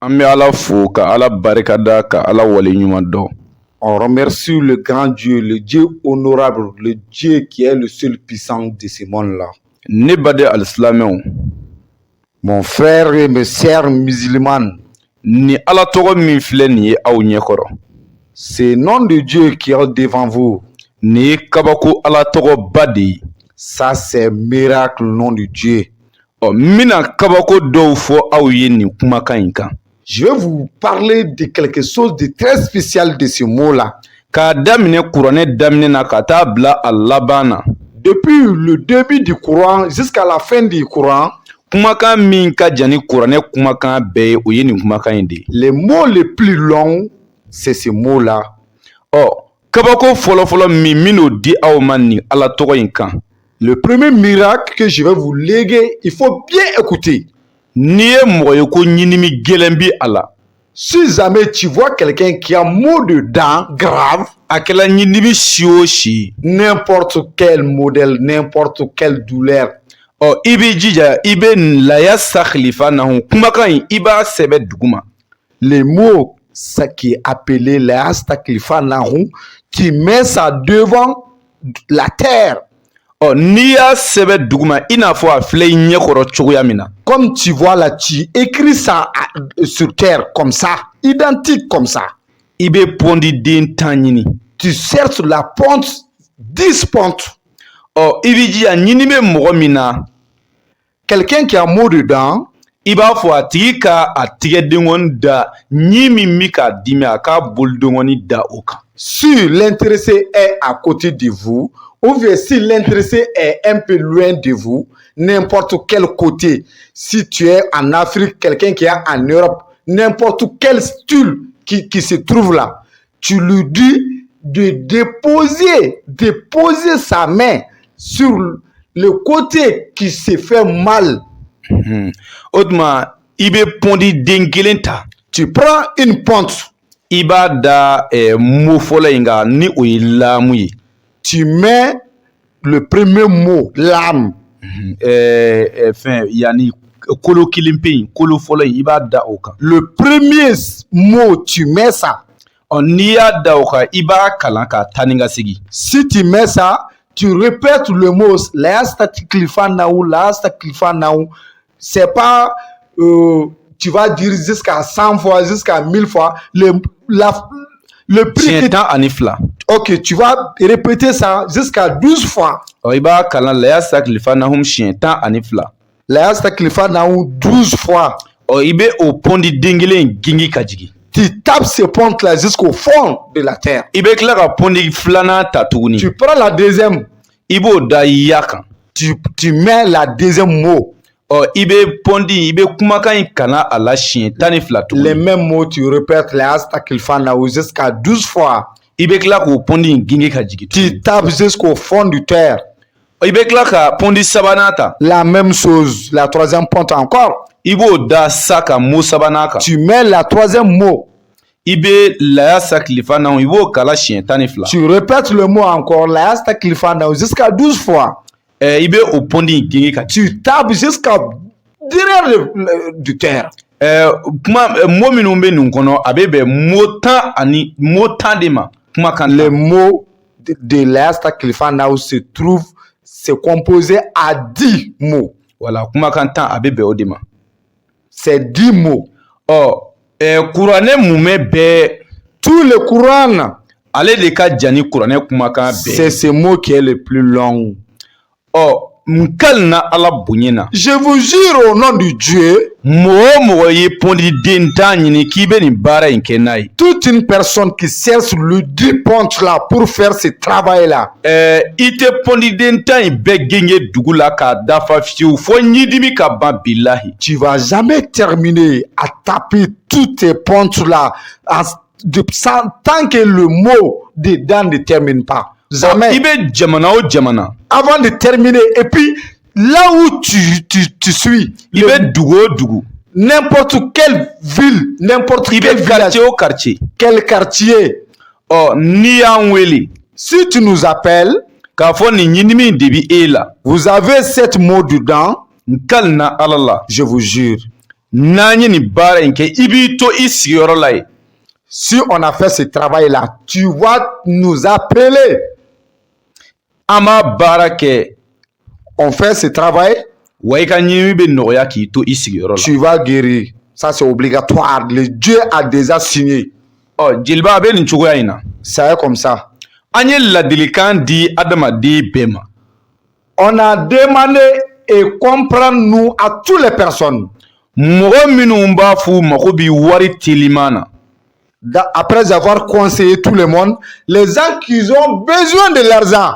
An bɛ Ala fo, ka Ala barikada, ka Ala waleɲuman dɔn. On remercie le grand Dieu, le Dieu honorable, le Dieu qui est le seul puissant de ce monde-là. Ne baden alisilamɛw, Mon frère et mes sœurs musulmanes, ni Ala tɔgɔ min filɛ nin ye aw ɲɛkɔrɔ, ce nom de Dieu qui est devant vous, nin ye kabako Ala tɔgɔba de ye. Ça c'est miracle nom de Dieu. Ɔ, n bɛna kabako dɔw fɔ aw ye nin kumakan in kan. Je vais vous parler de quelque chose de très spécial de ce mot-là. K'a daminɛ kuranɛ daminɛ na ka taa bila a laban na, Depuis le début du Coran jusqu'à la fin du Coran, kumakan min ka jan ni kuranɛ kumakan bɛɛ ye, o ye nin kumakan in de ye. Le mot le plus long, c'est ce mot-là. Ɔ, kabako fɔlɔfɔlɔ min n'o di aw ma nin Ala tɔgɔ in kan, Le premier miracle que je vais vous léguer, il faut bien écouter. N'i ye mɔgɔ ye ko ɲinimi gɛlɛn bi a la, Si jamais tu vois quelqu'un qui a maux de dents grave, a kɛla ɲindimi si o si, n'importe quel modèle, n'importe quelle douleur, ɔ, i b'i jija, i bɛ لا يستخلفنهم kumakan in, i b'a sɛbɛn duguma. Le mot, ce qui est appelé ليستخلفنهم, tu mets ça devant la terre. Ɔ, n'i y'a sɛbɛn duguma, i n'a fɔ a filɛ i ɲɛ kɔrɔ cogoya min na, Comme tu vois là, tu écris ça sur terre comme ça, identique comme ça. I bɛ pɔndi den 10 ɲini. Tu cherches la ponte, 10 pontes. Ɔ, i b'i jija, ɲini bɛ mɔgɔ min na, Quelqu'un qui a maux de dents, i b'a fɔ a tigi ka a tigɛ denkɔni da ɲi min bɛ k'a dimi, a k'a bolodenkɔni da o kan. Si l'intéressé est à côté de vous, ou bien si l'intéressé est un peu loin de vous, n'importe quel côté, si tu es en Afrique, quelqu'un qui est en Europe, n'importe quel style qui se trouve là, tu lui dis de déposer sa main sur le côté qui se fait mal. O tuma, i bɛ pɔndi den kelen ta. Tu prends une ponte, I b'a da mot fɔlɔ in kan, ni o ye laamu ye. Tu mets le premier mot, لام. Fɛn yanni kolo kelen pe in, kolo fɔlɔ in, i b'a da o kan. Le premier mot, tu mets ça. Ɔ, n'i y'a da o kan, i b'a kalan ka taa ni ka segin. Si tu mets ça, tu répètes le mot ليستخلفنهم, ليستخلفنهم. C'est pas, tu vas dire jusqu'à 100 fois, jusqu'à 1000 fois. Le prix Siɲɛ que, 12. Ok, tu vas répéter ça jusqu'à 12 fois. Ɔ, i b'a kalan ليستخلفنهم siɲɛ 12. ليستخلفنهم 12 fois. Ɔ, i bɛ o pɔndi den kelen in gingi ka jigin. Tu tapes ces pontes-là jusqu'au fond de la terre. I bɛ tila ka pɔndi filanan ta tuguni. Tu prends la deuxième, I b'o da ya kan. tu mets la deuxième mot. Ɔ, i bɛ pɔndi, i bɛ kumakan in kalan a la siɲɛ 12 Les tuguni. Mêmes mots, tu répètes ليستخلفنهم jusqu'à 12 fois. I bɛ tila k'o pɔndi in gingi ka jigin tuguni. Tu tapes jusqu'au fond du terre. I bɛ tila ka pɔndi sabanan ta. La même chose, la troisième ponte encore. I b'o da sa kan, mot sabanan kan. Tu mets la troisième mot. I bɛ ليستخلفنهم, i b'o kala siɲɛ 12. Tu répètes le mot encore, ليستخلفنهم jusqu'à 12 fois. I bɛ o pɔndi in gingi ka Tu tapes jusqu'à derrière du terre. Kuma mot minnu bɛ nin kɔnɔ, a bɛ bɛn mot tan ani mot 10 de ma, kumakan Les 10. Mots de ليستخلفنهم se trouvent, c'est composé à 10 mots. Wala, kumakan 10, a bɛ bɛn o de ma. C'est 10 mots. Ɔ, kuranɛ mumɛ bɛɛ, Tout le Coran, ale de ka jan ni kuranɛ kumakan bɛɛ. C'est ce mot qui est le plus long. Ɔ, n na Ala bonya na, Je vous jure au nom de Dieu, mɔgɔ o mɔgɔ ye pɔndi den 10 ɲini k'i bɛ nin baara in kɛ n'a ye, toute une personne qui cherche le 10 pontes là pour faire ce travail-là, i tɛ pɔndi den 10 in bɛɛ genge dugu la k'a dafa fiyewu fo ɲidimi ka ban, bilahi. Tu vas jamais terminer à taper toutes tes pontes là tant que le mot dedans ne termine pas. Jamais. I bɛ jamana o jamana, Avant de terminer, et puis là où tu suis, i bɛ dugu o dugu, n'importe quelle ville, n'importe i quel bɛ village, quartier o quartier, quel quartier, ɔ, n'i y'an wele si tu nous appelles, k'a fɔ nin ɲidimi in de bi e la, vous avez sept mots dedans, n kalina Ala la, je vous jure, N'an ye nin baara in kɛ, i b'i to i sigiyɔrɔ la yen. Si on a fait ce travail-là, tu vas nous appeler. An b'a baara kɛ. On fait ce travail. Wa i ka ɲimi bɛ nɔgɔya k'i to i sigiyɔrɔ la. Tu vas guérir. Ça, c'est obligatoire. Le Dieu a déjà signé. Ɔ jeliba, a bɛ nin cogoya in na. Ça est comme ça. An ye ladilikan di adamaden bɛɛ ma. On a demandé et comprendre nous à toutes les personnes. Mɔgɔ minnu b'a fɔ u mako bi wari teliman na, Après avoir conseillé tout le monde, les gens qui ont besoin de l'argent,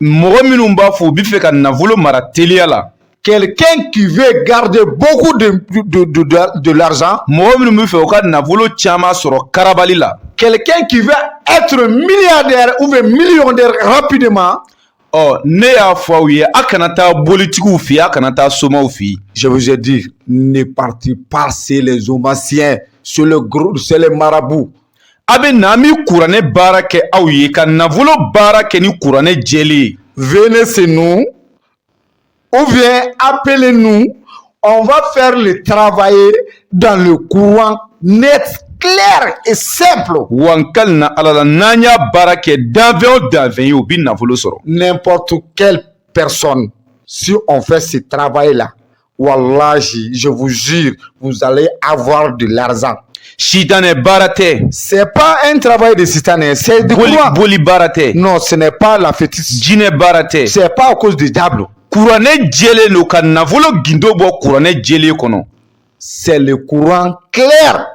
mɔgɔ minnu b'a fɔ u bɛ fɛ ka nafolo mara teliya la, quelqu'un qui veut garder beaucoup de l'argent, mɔgɔ minnu bɛ fɛ u ka nafolo caman sɔrɔ karabali la, quelqu'un qui veut être milliardaire ou bien millionnaire rapidement, ɔ ne y'a fɔ aw ye, a kana taa bolitigiw fɛ yen, a kana taa somaw fɛ yen. Je vous ai dit, ne partez pas chez les anciens, sur le gros, c'est les marabouts. A bɛ na, an bɛ kuranɛ baara kɛ aw ye, ka nafolo baara kɛ ni kuranɛ jɛlen ye. Venez chez nous, ou bien appelez-nous, on va faire le travail dans le Coran net, clair et simple. Wa n kali na Ala la, n'an y'a baara kɛ, danfɛn o danfɛn ye, o bɛ nafolo sɔrɔ. N'importe quelle personne, si on fait ce travail-là, wallahi, je vous jure, vous allez avoir de l'argent. Sitanɛ baara tɛ. C'est pas un travail de satané, c'est du Boli Coran. Boli baara tɛ. Non, ce n'est pas la fétiche. Jinɛ baara tɛ. C'est pas à cause du diable. Kuranɛ jɛlen don, ka nafolo gindo bɔ kuranɛ jɛlen kɔnɔ. C'est le Coran clair.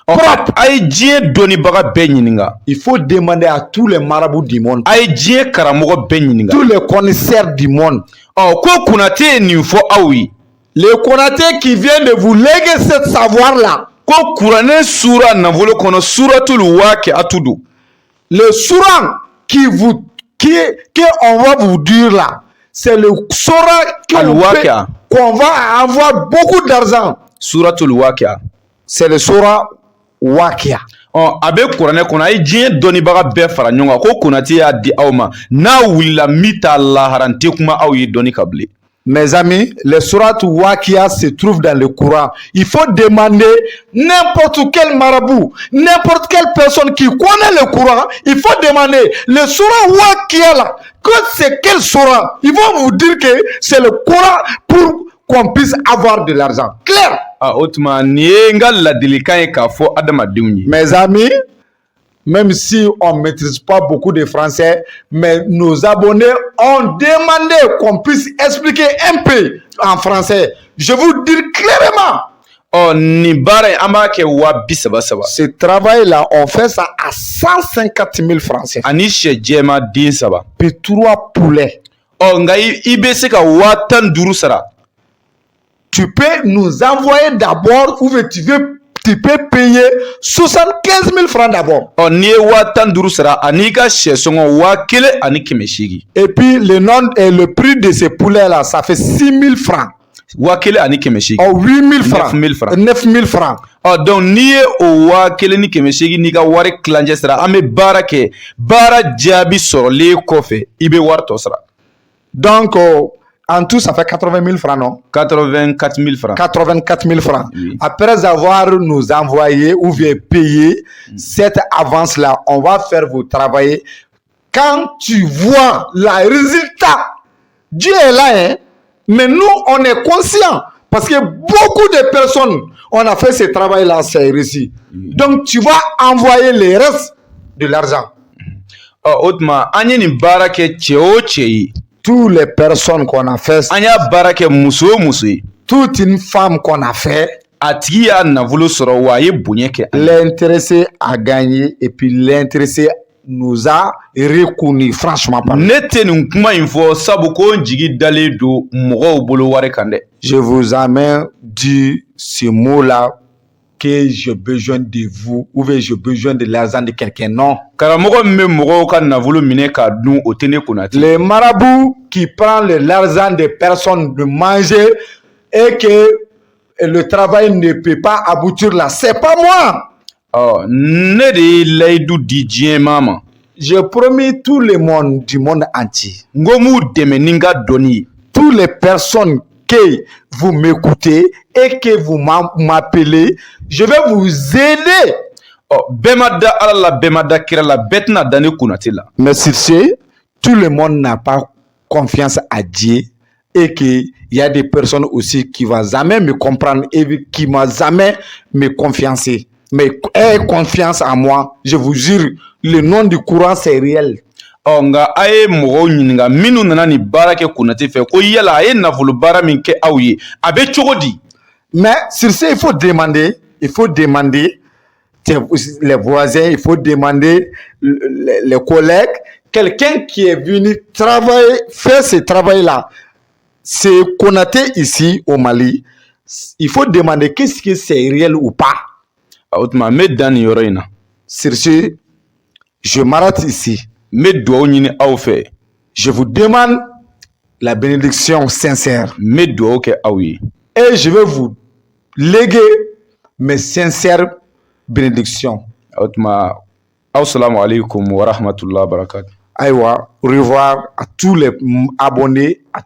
Ɔ a ye diɲɛ dɔnnibaga bɛɛ ɲininka. Il faut demander à tous les marabouts du monde, A ye diɲɛ karamɔgɔ bɛɛ ɲininka. tous les connaisseurs du monde. Ɔ ko Konate ye nin fɔ aw ye. Le Konaté qui vient de vous léguer ce savoir-là, Ko kuranɛ sura nafolo kɔnɔ, suratul waqi'atu don. Le sourate qui vous, qui, que on va vous dire là, c'est le sourate qu'on Al-Waqi'a. qu'on va avoir beaucoup d'argent. Suratul waqi'a. C'est le sourate Wakia. Ɔ a bɛ kuranɛ kɔnɔ, a ye diɲɛ dɔnnibaga bɛɛ fara ɲɔgɔn kan ko Konate y'a di aw ma. N'a wulila min t'a lahara, n tɛ kuma aw ye dɔnni ka bilen. Mes amis, les sourates Wakia se trouvent dans le Coran. Il faut demander n'importe quel marabout, n'importe quelle personne qui connaît le Coran, il faut demander le sourate Wakia là, que c'est quel sourate? Ils vont vous dire que c'est le Coran pour qu'on puisse avoir de l'argent. Clair. A o tuma nin ye n ka ladilikan ye k'a fɔ adamadenw ye. Mes amis, même si on ne maîtrise pas beaucoup de français, mais nos abonnés ont demandé qu'on puisse expliquer un peu en français. Je vous dis clairement, Ɔ nin baara in, an b'a kɛ 30000 saba. Ce travail-là, on fait ça à 150 000 francs CFA. Ani sɛ jɛma den saba. Puis trois poulets. Ɔ nka i bɛ se ka 15 000 sara. Tu peux nous envoyer d'abord, ou bien tu peux payer 75 000 francs d'abord. Ɔ n'i ye 15 000 sara ani i ka sɛ sɔngɔ 1800. Et puis le nom et le prix de ces poulets-là, ça fait 6 000 francs. 1800. Oh, 8 000 francs. 9 000 francs. 9 000 francs. Ɔ donc n'i ye o 1800 n'i ka wari tilancɛ sara, an bɛ baara kɛ. Baara jaabi sɔrɔlen kɔfɛ, i bɛ wari tɔ sara. Donc, en tout, ça fait 80 000 francs, non? 84 000 francs. 84 000 francs. Oui. Après avoir nous envoyé ou bien payé cette avance-là, on va faire vous travailler. Quand tu vois le résultat, Dieu est là, hein? Mais nous, on est conscients. Parce que beaucoup de personnes, on a fait ce travail-là, c'est réussi. Donc, tu vas envoyer les restes de l'argent. Ɔ o tuma an ye nin baara kɛ cɛ o cɛ ye, Toutes les personnes qu'on a fait, an y'a baara kɛ muso o muso ye, toute une femme qu'on a fait, a tigi y'a nafolo sɔrɔ, wa a ye bonya kɛ an ye. L'intéressé a gagné et puis l'intéressé nous a reconnu, franchement parlant. Ne tɛ nin kuma in fɔ sabu ko n jigi dalen don mɔgɔw bolo wari kan dɛ. Je vous amène dit ce mot-là que j'ai besoin de vous ou bien j'ai besoin de l'argent de quelqu'un. Non. Karamɔgɔ min bɛ mɔgɔw ka nafolo minɛ k'a dun, o tɛ ne Konate. Le marabout qui prend l'argent des personnes de manger et que le travail ne peut pas aboutir là, c'est pas moi. Ɔ ne de ye layidu di diɲɛmaa ma. J'ai promis tout le monde du monde entier. N ko m'u dɛmɛ ni n ka dɔnni ye. Toutes les personnes que vous m'écoutez et que vous m'appelez, je vais vous aider. Ɔ, bɛɛ ma da Ala la, bɛɛ ma da kira la, bɛɛ tɛna da ne Konate la. Mais sur ce, tout le monde n'a pas confiance à Dieu et qu'il y a des personnes aussi qui ne vont jamais me comprendre et qui ne vont jamais me confiancer. Mais aie confiance en moi, je vous jure, le nom du Coran, c'est réel. Ɔ, nka a ye mɔgɔw ɲininka minnu nana nin baara kɛ Konate fɛ ko yala a ye nafolo baara min kɛ aw ye, a bɛ cogo di? Mais sur ce, il faut demander les voisins, il faut demander les collègues, quelqu'un qui est venu travailler, faire ce travail-là, c'est Konaté ici au Mali. Il faut demander qu'est-ce que c'est réel ou pas. O tuma n bɛ dan nin yɔrɔ in na. Sur ce, je m'arrête ici. N bɛ dugawu ɲini aw fɛ. Je vous demande la bénédiction sincère. N bɛ dugawu kɛ aw ye. Et je vais vous léguer mes sincères bénédictions. O tuma aw salamu aleykum wa rahmatulah barakatu. Ayiwa, au revoir à tous les abonnés. À